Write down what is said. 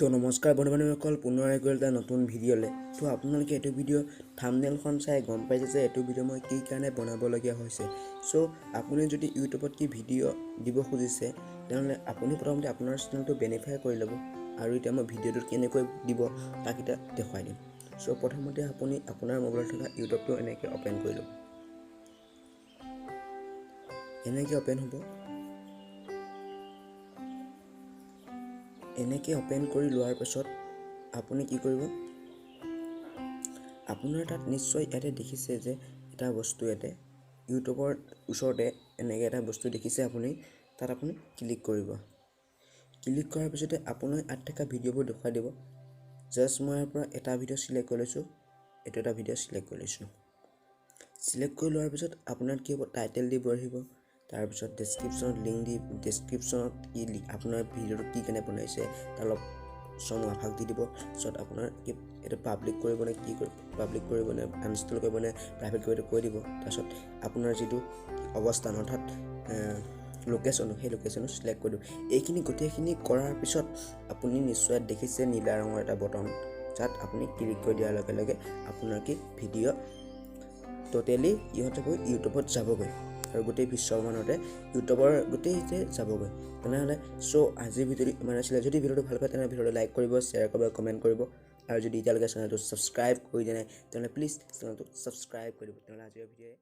তো নমস্কাৰ বন্ধু বান্ধৱীসকল, পুনৰ গ'ল এটা নতুন ভিডিঅ'লৈ। তো আপোনালোকে এইটো ভিডিঅ' থাম্বনেইলখন চাই গম পাইছে যে এইটো ভিডিঅ' মই কি কাৰণে বনাবলগীয়া হৈছে। চ' আপুনি যদি ইউটিউবত কি ভিডিঅ' দিব খুজিছে, তেনেহ'লে আপুনি প্ৰথমতে আপোনাৰ চেনেলটো ভেৰিফাই কৰি ল'ব। আৰু এতিয়া মই ভিডিঅ'টো কেনেকৈ দিব তাক এতিয়া দেখুৱাই দিম। চ' প্ৰথমতে আপুনি আপোনাৰ মোবাইলত থকা ইউটিউবটো এনেকৈ অ'পেন কৰি ল'ব। এনেকৈ অ'পেন হ'ব। এনেকৈ অ'পেন কৰি লোৱাৰ পাছত আপুনি কি কৰিব, আপোনাৰ তাত নিশ্চয় ইয়াতে দেখিছে যে এটা বস্তু ইয়াতে ইউটিউবৰ ওচৰতে এনেকৈ এটা বস্তু দেখিছে আপুনি, তাত আপুনি ক্লিক কৰিব। ক্লিক কৰাৰ পিছতে আপোনাৰ ইয়াত থকা ভিডিঅ'বোৰ দেখুৱাই দিব। জাষ্ট মই ইয়াৰ পৰা এটা ভিডিঅ' চিলেক্ট কৰি লৈছোঁ, এইটো এটা ভিডিঅ' চিলেক্ট কৰি লৈছোঁ। চিলেক্ট কৰি লোৱাৰ পিছত আপোনাৰ কি হ'ব, টাইটেল দিব আহিব। তাৰপিছত ডেছক্ৰিপশ্যনত লিংক দি ডেছক্ৰিপশ্যনত কি আপোনাৰ ভিডিঅ'টো কি কাৰণে বনাইছে তাৰ অলপ চমু আভাস দি দিব। তাৰপিছত আপোনাৰ কি এইটো পাব্লিক কৰিবনে কি পাব্লিক কৰিবনে আনইনষ্টল কৰিবনে প্ৰাইভেট কৰিব কৈ দিব। তাৰপিছত আপোনাৰ যিটো অৱস্থান অৰ্থাৎ লোকেশ্যন, সেই লোকেশ্যনো চিলেক্ট কৰি দিব। এইখিনি গোটেইখিনি কৰাৰ পিছত আপুনি নিশ্চয় দেখিছে নীলা ৰঙৰ এটা বটন, যাত আপুনি ক্লিক কৰি দিয়াৰ লগে লগে আপোনাৰ কি ভিডিঅ' ট'টেলি ইহঁত যাব ইউটিউবত যাবগৈ আৰু গোটেই বিশ্বমানতে ইউটিউবৰ গোটেইতে যাবগৈ। তেনেহ'লে চ' আজিৰ ভিডিঅ'টো ইমান আছিলে। যদি ভিডিঅ'টো ভাল পায় তেনেহ'লে ভিডিঅ'টো লাইক কৰিব, শ্বেয়াৰ কৰিব, কমেণ্ট কৰিব। আৰু যদি এতিয়ালৈকে চেনেলটো ছাবস্ক্ৰাইব কৰি দিয়া নাই তেনেহ'লে প্লিজ চেনেলটো ছাবস্ক্ৰাইব কৰি দিব। তেনেহ'লে আজিৰ ভিডিঅ'